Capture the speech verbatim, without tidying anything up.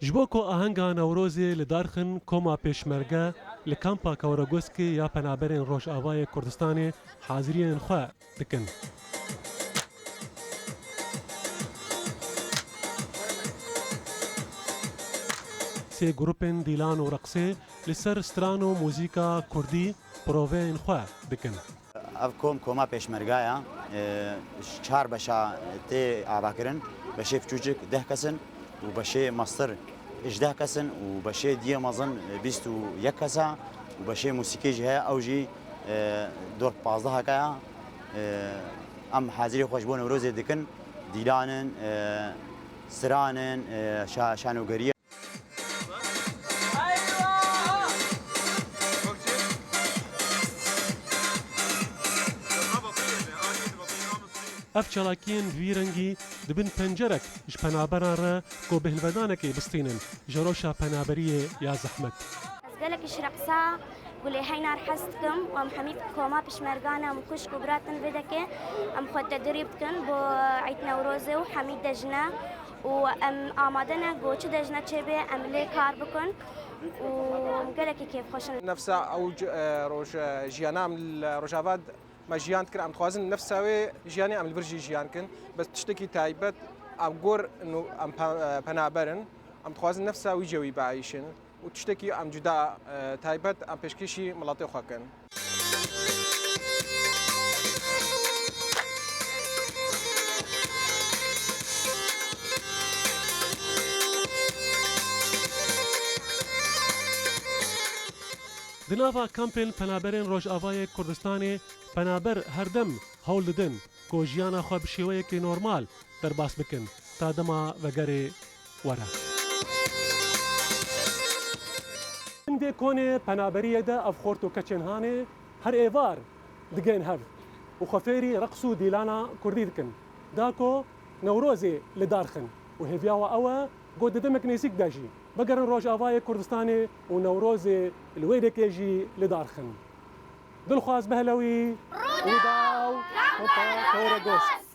Ji bo ku ahenga Newrozê li dar xin, Koma Pêşmerge li kampa Kewregoskê ya Penaberên Rojavayê Kurdistanê haziriyên xwe dikin. Sê grûpên dîlan û reqsê li ser stran û muzîka kurdî proveyên xwe dikin. Ev kom, koma pêşmerga ye. E, çar beşa tê avakirin. Beşê piçûçik deh kes in û beşê mestir ji deh kes in û beşê diyê mezin, e, bîst û yek kes e û beşê musîkê jî heye, ew jî, e, dor pazdeh heke ye. E, em hazirî xwe ji bo Newrozê dikin. Dîlan in, e, stran in, e, şa-, şanogeriyê. Ev çalakiyên bi vî rengî dibin pencerek ji penaberan re ku bi hilvedanekê bistînin ji rewşa penaberiyê ya zehmet. Ez gelekî ji reqsa Gulê Heynar hez dikim û em hemî koma pişmergan e, em xwişk û biratin vê dekê, em xwe tedrîb dikin bo Eyd Newrozê û hemî dejne û em amade ne ku çi dejne çêbê em lê kar bikin û em gelekî kêfxweş in. Nefsa ew c-, e, roj-, e, jiyana em li Rojava d-, me jiyan dikir, em dixwazin nefsa wê jiyanê em li vir jî jiyan kin. Bes tiştekî taybet, em gor nû em pe-, e, penaber in. Em dixwazin nefsa wî cewî biayîşin û tiştekî em cuda, e, taybet em pêşkêşî miletê xwe kin. Di nava kampên penaberên Rojavayê Kurdistanê penaber her dem hewl didin ku jiyana xwe bi şêweyekê normal derbas bikin, ta dema vegerê were. Hindê konê penaberiyê de ev xort û keçên hanê her êvar digên hev û xwe fêrî reqs û dîlana kurdî dikin. Da ku Newrozê li dar xin û hêviya we ew e ku di demek nêzîk de jî bigerin Rojavayê Kurdistanê û Newrozê li wê dekê jî li dar xin. Dilxwaz Behlewî, Rûdaw, Kampa Kewregosk.